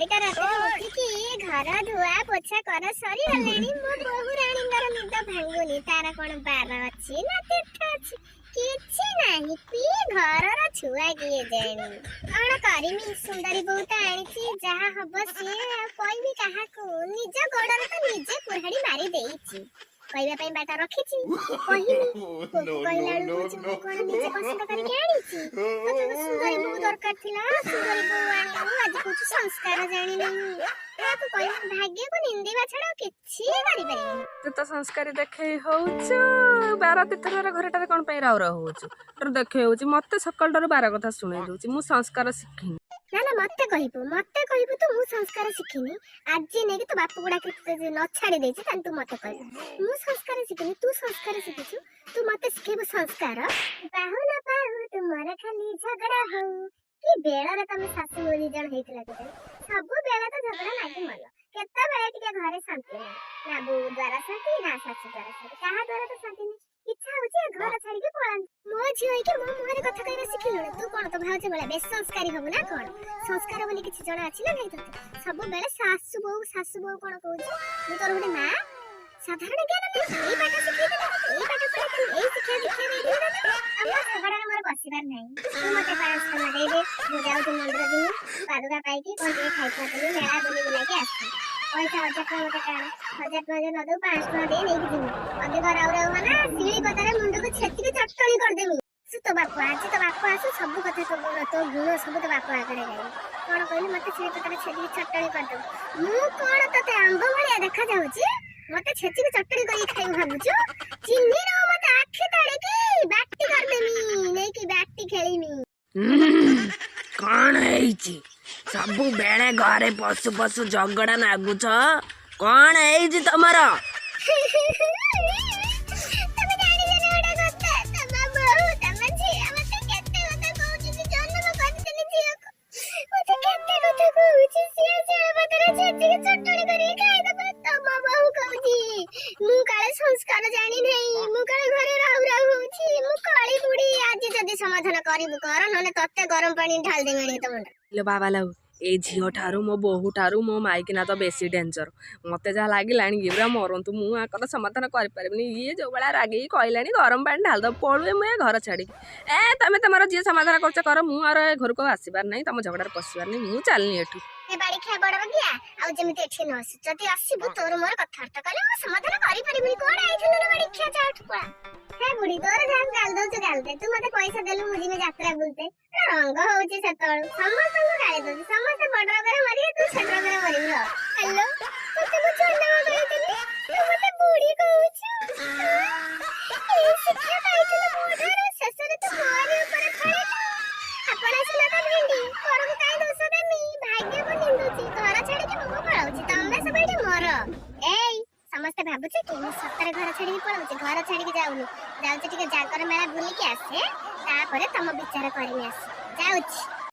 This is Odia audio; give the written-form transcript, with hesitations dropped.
4ଟା ରାତିରେ ଉଠିକି ଘର ଧୁଆ ପୋଛା କର ସରିଗଲାଣି। ମୋ ବୋହୁ ରାଣୀଙ୍କର ନିଦ ଭାଙ୍ଗୁନି। ତାର କଣ ବାର ଅଛି ନା ତୀର୍ଥ ଅଛି? କିଛି ନାହିଁ। କି ଘରର ଛୁଆ କିଏ ଜାଣି? କଣ କରିମି? ସୁନ୍ଦରୀ ବୋହୁ ତ ଆଣିଛି, ଯାହା ହବ ସିଏ। ଆଉ କହିବି କାହାକୁ? ନିଜ ଗୋଡରେ ତ ନିଜେ କୁରାଢି ମାରି ଦେଇଛି, କହିବା ପାଇଁ ବାଟ ରଖିଛି? କହିବି ପୁଅକୁ କହିଲା ବେଳକୁ କହୁଛି, ମୁଁ କଣ ନିଜେ ପସନ୍ଦ କରିକି ଆଣିଛି? ତତେ ତ ସୁନ୍ଦରୀ ବୋହୁ ଦରକାର ଥିଲା, ସୁନ୍ଦରୀ ବୋହୁ ଆଣିଲୁ, ଆଜି କହୁଛୁ ସଂସ୍କାର ଜାଣିନାହିଁ। କାହାକୁ କହିବି? ଭାଗ୍ୟକୁ ନିନ୍ଦିବା ଛଡା ଆଉ କିଛି କରିପାରିବିନି। ତୁ ତ ସଂସ୍କାରୀ ଦେଖେଇ ହଉଛୁ, ବାର ତୀର୍ଥର ଘରଟାରେ କଣ ପାଇଁ ରାଉ ରାଉ ହଉଛୁ? ତୋର ଦେଖେଇ ହଉଛି, ମତେ ସକାଳଟାରୁ ବାର କଥା ଶୁଣେଇ ଦଉଛି, ମୁଁ ସଂସ୍କାର ଶିଖିନି। ନା ନା, ମତେ କହିବୁ, ମତେ କହିବୁ ତୁ ମୁଁ ସଂସ୍କାର ଶିଖିନି। ଆଜି ନେଇକି ତୋ ବାପକୁ ଡାକି ତତେ ଯଦି ନ ଛାଡି ଦେଇଛି, ତାହେଲେ ତୁ ମତେ କହିବୁ ମୁଁ ସଂସ୍କାର ଶିଖିନି। ତୁ ସଂସ୍କାର ଶିଖିଛୁ, ତୁ ମତେ ଶିଖେଇବୁ ସଂସ୍କାର। ପାହୁ ନ ପାହୁ ତୁମର ଖାଲି ଝଗଡା ହଉ। କି ବେଳରେ ତମେ ଶାଶୁ ବୋହୂ ଦି ଜଣ ହେଇଥିଲା କେଜାଣି? ସବୁବେଳେ ତ ଝଗଡା ଲାଗି ମଲ। କେତେବେଳେ ଟିକେ ଘରେ ଶାନ୍ତି ନାହିଁ। ନା ବୋହୂ ଦ୍ଵାରା ଶାନ୍ତି, ନା ଶାଶୁ ଦ୍ଵାରା ଶାନ୍ତି, କାହା ଦ୍ଵାରା ତ ଶାନ୍ତି ନାହିଁ। ଇଚ୍ଛା ହଉଛି ଏ ଘର ଛାଡିକି ପଳାନ୍ତି। ମୋ ଝିଅ ହେଇକି ମୋ ମୁହଁରେ କଥା କହିବା ଶିଖିଲୁଣି? ତୁ କଣ ତୋ ଭାଉଜ ଭଳିଆ ବେସଂସ୍କାରୀ ହବୁ ନା କଣ? ସଂସ୍କାର ବୋଲି କିଛି ଜଣା ଅଛି ନା ନାଇଁ ତୋତେ? ସବୁବେଳେ ଶାଶୁ ବୋହୂ, ଶାଶୁ ବୋହୂ କଣ କହୁଛୁ? ମୁଁ ତୋର ଗୋଟେ ମା। ସାଧାରଣ ଜ୍ଞାନ ନାହିଁ? ଏଇ ପାଠ ଶିଖେଇଦେଲେ ତତେ, ଏଇ ପାଠ ପଢେଇଥିଲି, ଏଇ ଶିକ୍ଷା ଦୀକ୍ଷା ଦେଇଥିଲି ତତେ। ଆଉ ମୋ ଝଗଡାରେ ମୋର ବସିବାର ନାହିଁ। ତୁ ମତେ 500 ଟଙ୍କା ଦେଇଦେ, ମୁଁ ଯାଉଛି ମନ୍ଦିର ଯିବି, ପାଦୁକା ପାଇକି କଣ ଟିକେ ଖାଇ ଖୁଆ ଦେବି, ମେଳା ବୁଲି ବୁଲାକି ଆସିବି। ପଇସା 1000 ଟଙ୍କା ମତେ କାଢ। 1000 ଟଙ୍କା ଯଦି ନଦବୁ, 500 ଟଙ୍କା ଦେଇ ନେଇକି ଯିବି। ଅଧିକ ରାଉ ରାଉ ମାନେ ଶିଳି ପତାରେ ମୁଣ୍ଡକୁ ଛେଚିକି ଚଟଣି କରିଦେମି। ଆସୁ ତୋ ବାପ, ଆଜି ତୋ ବାପ ଆସୁ, ସବୁ କଥା, ତୋ ଗୁଣ, ତୋ ଗୁଣ ସବୁ ତୋ ବାପ ଆଗରେ ଗାଇବି। କଣ କହିଲୁ? ମତେ ଶିଳି ପତାରେ ଛେଚିକି ଚଟଣି କରିଦବୁ? ମୁଁ କଣ ତତେ ଆମ୍ବ ଭଳିଆ ଦେଖା ଯାଉଛି? ମତେ ଛେଚିକି ଚଟଣି କରିକି ଖାଇବୁ ଭାବୁଛୁ? ଚିହ୍ନି ନଉ ମତେ, ଆଖି ତାଡିକି ବାଟି କରିଦେମି, ନେଇକି ବାଟି ଖେଳିମି। କଣ ହେଇଛି? ସବୁବେଳେ ଘରେ ପଶୁ ପଶୁ ଝଗଡା ନାଗୁଛ, କଣ ହେଇଛି ତମର? ତମେ ଜାଣିଛ ନା ଗୋଟେ କଥା, ତମ ବୋହୂ, ତମ ଝିଅ ମତେ କେତେ କଥା କହୁଛି। ଜନ୍ମ କରିଥିଲି ଝିଅକୁ, ମତେ କେତେ କଥା କହୁଛି। ସିଏ ଶିଳପତାରେ ଛେଚିକି ଚଟଣି କରିକି ଖାଇଦବ। ତମ ବୋହୂ କହୁଛି ମୁଁ କାଳେ ସଂସ୍କାର ଜାଣି ନାହିଁ, ମୁଁ କାଳେ ଘରେ ରାଉ ରାଉ ହଉଛି, ମୁଁ କାଳି ବୁଢୀ। ଆଜି ଯଦି ସମାଧାନ କରିବୁ କର, ନହେଲେ ତତେ ଗରମ ପାଣି ଢାଳି ଦେବି ଆଣିକି ତୋ ମୁଣ୍ଡରେ। ଲୋ ବାବା ଲାଉ, ଏଇ ଝିଅ ଠାରୁ, ମୋ ବୋହୂ ଠାରୁ ମୋ ମାଇକିନା ତ ବେଶୀ ଡେଞ୍ଜର। ମତେ ଯାହା ଲାଗିଲାଣି, ଇଏ ପୁରା ମରନ୍ତୁ, ମୁଁ ଆଙ୍କର ସମାଧାନ କରିପାରିବିନି। ଇଏ ଯୋଉ ଭଳିଆ ରାଗିକି କହିଲାଣି ଗରମ ପାଣି ଢାଳିଦବ, ପଳୁଏ ମୁଁ ଏ ଘର ଛାଡ଼ିକି। ଏ ତମେ ତମର ଯିଏ ସମାଧାନ କରୁଛ କର, ମୁଁ ଆଉ ଏ ଘରକୁ ଆଉ ଆସିବାର ନାହିଁ, ତମ ଝଗଡ଼ାରେ ପଶିବାର ନାହିଁ, ମୁଁ ଚାଲିନି ଏଠୁ। ଏ ବାଡିଖିଆ ବଡ ବଗିଆ, ଆଉ ଯେମିତି ଏଠି ନ ଆସୁ। ଯଦି ଆସିବୁ, ତୋର ମୋର କଥାବାର୍ତ୍ତା କଲେ ମୁଁ ସମାଧାନ କରିପାରିବିନି। କୁଆଡେ ଆଇଥିଲୁ ରେ ବାଡିଖିଆ? ଯା ଏଠୁ ପଳା। ହେ ବୁଢୀ, ତୋର ଯାହାକୁ ଗାଳି ଦଉଛୁ ଗାଳି ଦେ। ତୁ ମତେ ପଇସା ଦେଲୁ, ମୁଁ ଯିବି ଯାତ୍ରା ବୁଲତେ। ପୁରା ରଙ୍ଗ ହଉଛି ସେତେବେଳୁ, ସମସ୍ତଙ୍କୁ ଗାଳି ଦଉଛି। ସମସ୍ତେ ବଡ ରୋଗରେ ମରିବେ, ତୁ ଛୋଟ ରୋଗରେ ମରିବୁ। ରହ। ହ୍ୟାଲୋ, ତତେ ମୁଁ ଚନ୍ଦମା କହିଥିଲି, ତୁ ମତେ ବୁଢୀ କହୁଛୁ? ଏଇ ଶିକ୍ଷା ପାଇଥିଲୁ ମୋ ଠାରୁ, ଶେଷରେ ତୁ ମୋରି ଉପରେ ଫଳିଲୁ। ଆପଣ ଆସିଲା ତ ଭେଣ୍ଡି, ପରକୁ କାଇଁ ଦୋଷ ଦେମି? ଭାଗ୍ୟକୁ ନିନ୍ଦୁଛି, ଘର ଛାଡିକି ମୁଁ ପଳାଉଛି, ତମେ ସବୁ ଏଠି ମର। ଏଇ ସମସ୍ତେ ଭାବୁଛ କି ମୁଁ ସତରେ ଘର ଛାଡିକି ପଳାଉଛି? ଘର ଛାଡିକି ଯାଉନି, ଯାଉଛି ଟିକେ ଜାଗର ମେଳା ବୁଲିକି ଆସେ, ତାପରେ ତମ ବିଚାର କରିମି। ଆସି ଯାଉଛି।